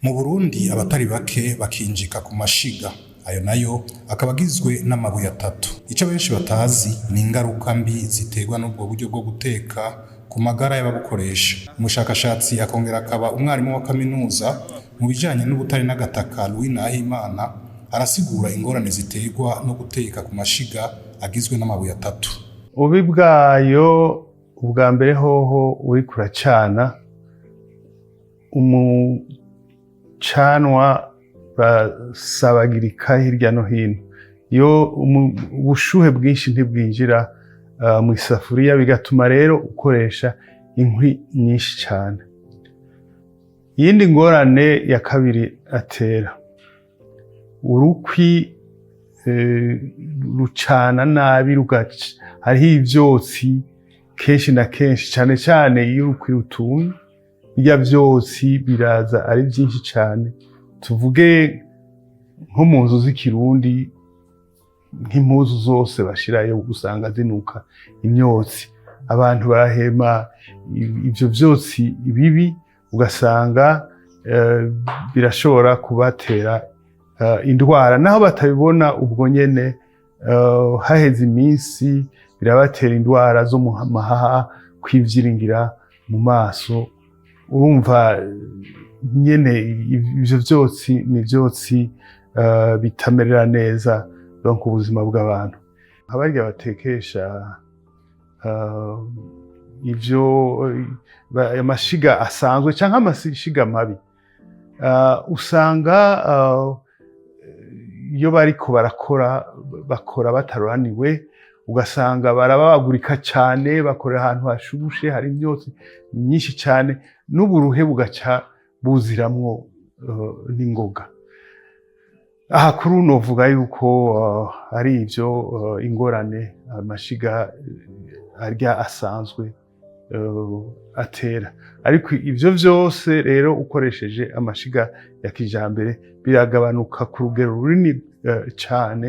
Mu Burundi abatari bake bakinjika ku mashiga, ayo nayo akaba agizwe n'amabuye atatu. Ico benshi batazi ni ingaruka mbi ziterwa n'ubwo buryo bwo guteka ku magara y'ababukoresha. Umushakashatsi akongera akaba umwarimu wa kaminuza mu bijanye n'ubutare n'agataka, Louis Nahimana, arasigura ingorane ziterwa no guteka ku mashiga agizwe n'amabuye atatu. Ububi bwayo, ubwa mbere hoho, uriko uracana umucanwa urasabagirika hirya no hino. Iyo ubushuhe bwinshi ntibwinjira mw'isafuriya, bigatuma rero ukoresha inkwi nyinshi cane. Iyindi ngorane ya kabiri atera, urukwi rucana nabi, hariho ivyotsi kenshi na kenshi, cane cane iyo urukwi rutumye, birya vyotsi biraza ari vyinshi cane. Tuvuge nko mu nzu z'ikirundi, nk'impuzu zose bashirayo usanga zinuka imyotsi. Abantu barahema ivyo vyotsi bibi, ugasanga birashobora kubatera indwara naho batabibona ubwo nyene. Haheze iminsi birabatera indwara zo mu mahaha, kwivyiringira mu maso. Urumva nyene ivyo vyotsi ni ivyotsi bitamerera neza donc ubuzima bw'abantu. Nka barya batekesha ivyo amashiga asanzwe canke amashiga mabi, usanga iyo bariko barakora, bakora bataroraniwe, ugasanga barababagurika cane, bakorera ahantu hashushe, hari imyotsi myinshi cane, n'uburuhe bugaca buziramwo n'ingoga. Aha kuri novuga yuko ari ivyo ingorane amashiga arya asanzwe atera. Ariko ivyo vyose rero, ukoresheje amashiga ya kijambere, biragabanuka ku rugero runini cane.